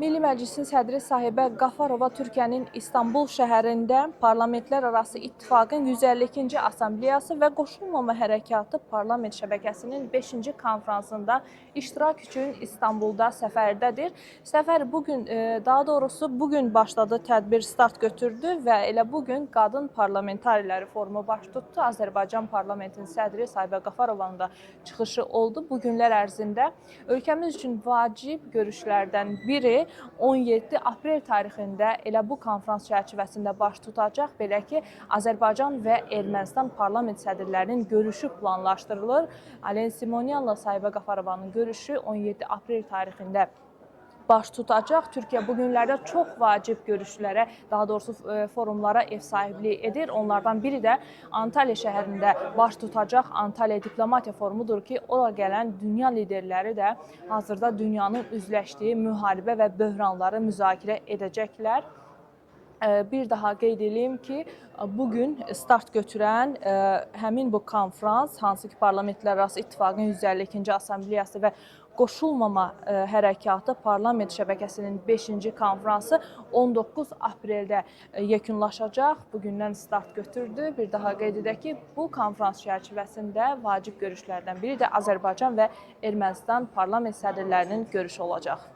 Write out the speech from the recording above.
Milli Məclisin sədri Sahibə Qafarova Türkiyənin İstanbul şəhərində Parlamentlərarası İttifaqın 152-ci Assambleyası və Qoşulmama Hərəkatı Parlament Şəbəkəsinin 5-ci konfransında iştirak üçün İstanbulda səfərdədir. Səfər bu gün, daha doğrusu bu gün başladı, tədbir start götürdü və elə bu gün Qadın Parlamentariləri Forumu baş tutdu. Azərbaycan Parlamentinin sədri Sahibə Qafarovanın da çıxışı oldu. Bu günlər ərzində ölkəmiz üçün vacib görüşlərdən biri 17 aprel tarixində elə bu konfrans çərçivəsində baş tutacaq. Belə ki, Azərbaycan və Ermənistan parlament sədrlərinin görüşü planlaşdırılır. Alen Simonyanla Sahibə Qafarovanın görüşü 17 aprel tarixində baş tutacaq. Türkiyə bu günlərdə çox vacib görüşlərə, daha doğrusu forumlara ev sahibliyi edir. Onlardan biri də Antalya şəhərində baş tutacaq Antalya Diplomatiya Forumudur ki, ora gələn dünya liderləri də hazırda dünyanın üzləşdiyi müharibə və böhranları müzakirə edəcəklər. Bir daha qeyd eləyim ki, bu gün start götürən həmin bu konfrans, hansı ki Parlamentlərarası İttifaqın 152-ci Assambleyası və Qoşulmama Hərəkatı Parlament Şəbəkəsinin 5-ci konfransı 19 apreldə yekunlaşacaq. Bu gündən start götürdü. Bir daha qeyd edək ki, bu konfrans çərçivəsində vacib görüşlərdən biri də Azərbaycan və Ermənistan parlament sədrlərinin görüşü olacaq.